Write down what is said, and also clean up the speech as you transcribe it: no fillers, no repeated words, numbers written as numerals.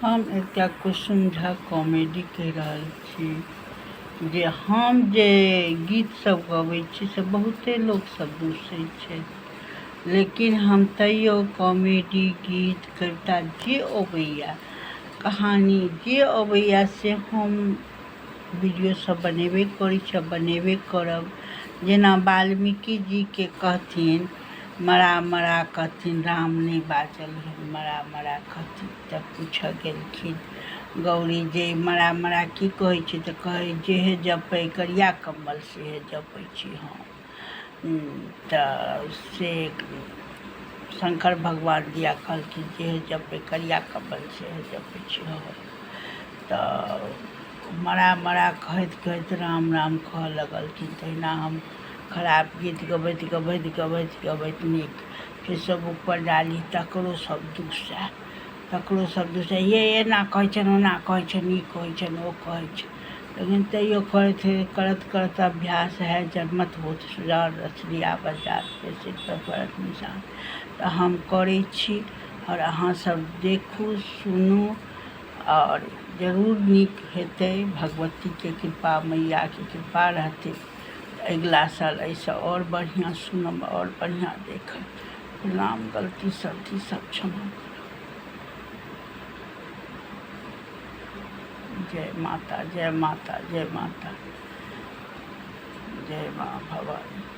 हम एकटा कुसुम झा कॉमेडी कहि रहल छी जे हम जे गीत सब गबै छी से बहुते लोक सब दूसै छै, लेकिन हम तैयो कॉमेडी गीत कविता जे अबैया, कहानी जे अबैया से हम वीडियो सब बनेबे करै छी आ बनेबे करब। जेना वाल्मीकि जीके कहथिन मरा मरा कहथिन, राम नहि बाजल रहनि, मरा मरा कहथिन। तऽ पूछऽ गेलखिन गौरी जे मरा मरा की कहै छी? तऽ कहै जेहे जपै करिया कम्बल सेहे जपै छी हम। तऽ से शङ्कर भगवान दिया कहलखिन जेहे जपै करिया कम्बल सेहे जपै छी हम। तऽ मरा मरा कहैत कहैत राम राम कहऽ लगलखिन। तहिना हम खराब गीत गबैत गबैत गबैत गबैत नीक फेसबुकपर डाली, तकरो सब दूसए, तकरो सब दूसए, ये एना कहै छनि, ओना कहै छनि, ई कहै छनि, ओ कहै छै। लेकिन तैयो करैत करैत करैत अभ्यास है जनमत होत सुजान, रसरी आवत जात पे सिर पर पड़त निशान। तऽ हम करै छी आओर अहाँ सब देखू, सुनू आओर जरूर नीक हेतै। भगवतीके कृपा, मैयाके कृपा रहतै, अगिला साल एहिसँ आओर बढ़िआँ सुनब, आओर बढ़िआँ देखब। प्रणाम। गलती सलती सब क्षमा करब। जय माता, जय माता, जय माता, जय माँ भवानी।